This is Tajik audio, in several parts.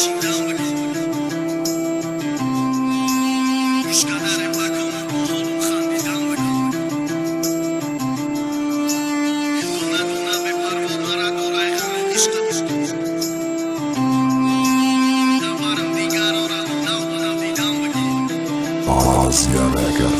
Чидан бигӣ. Гӯш када, репакома бо ҳолум хандидан бигӣ. Дона дона бепарво мара дурай ғами ишқ. Даварам дигарора нав ба нав дидан бигӣ. Asia Record.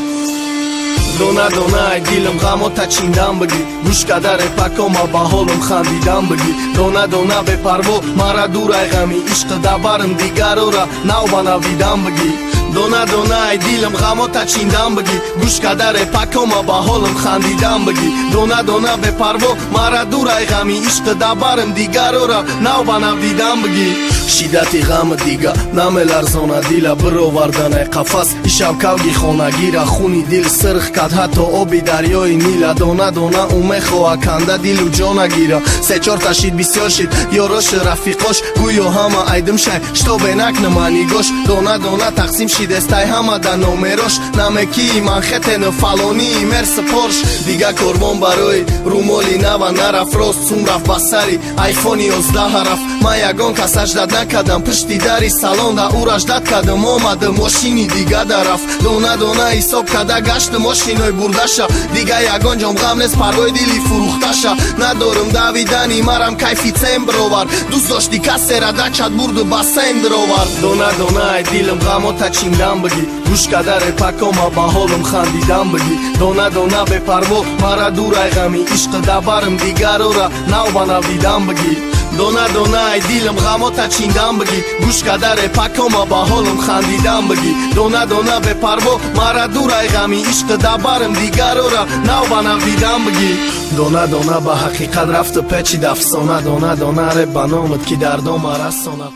Дона дона ай дилам ғамота чиндан бигӣ. Гӯш када, репакома ба ҳолум хандидан бигӣ. Дона дона бепарво мара дурай ғами ишқ. Дабарам дигарора нав ба нав дидан бигӣ. Дона дона ай дилам ғамота чиндан бигӣ. Гӯш када, репакома ба ҳолум хандидан бигӣ. Дона дона бепарво мара дурай ғами ишқ. Дабарам дигарора нав ба нав дидан бигӣ. Шиддати ғами дига намеларзона дила. Бироварданай қафас ишав кавги хонагира. Хуни дил сирх кад, ҳатто оби дарёи Нила. Дона дона ӯ мехоҳа канда дилу ҷона гира. Се-чорта шид, бисёр шид ёрошу рафиқош. Гӯё ҳама айдим шай, штобе накнама нигош. Дона дона тақсим шидестай ҳама да номерош. Намекии манхетену фалонии мерси, Порш. Дига корвон барои румоли нава нарафт, рост сум рафт ба сари айфони 11 рафт. Ман ягон касаш дад накардам, пушти дари салон да ӯраш дад кардам. Омады мошини дига дарафт. Дона дона ҳисоб карда гашти мошиной бурдаша. Дига ягон ҷом ғам нест, парвои дили фурӯхташа. Надорум давидани марам, кайфи цен бировар. Дӯст дошти касера, дачат бурду бассейн дировар. Дона дона ай дилам ғамота чиндан бигӣ. Гӯш када, репакома ба ҳолум хандидан бигӣ. Дона дона бепарво мара дурай ғами ишқ. Дабарам дигарора нав ба нав дидан бигӣ. Дона дона ай дилам ғамота чиндан бигӣ. Гӯш када, репакома ба ҳолум хандидан бигӣ. Дона дона бепарво мара дурай ғами ишқ. Дабарам дигарора нав ба нав дидан бигӣ. Дона дона ба ҳақиқат рафту печид афсона. Дона дона реп ба номат, ки дардома расонад.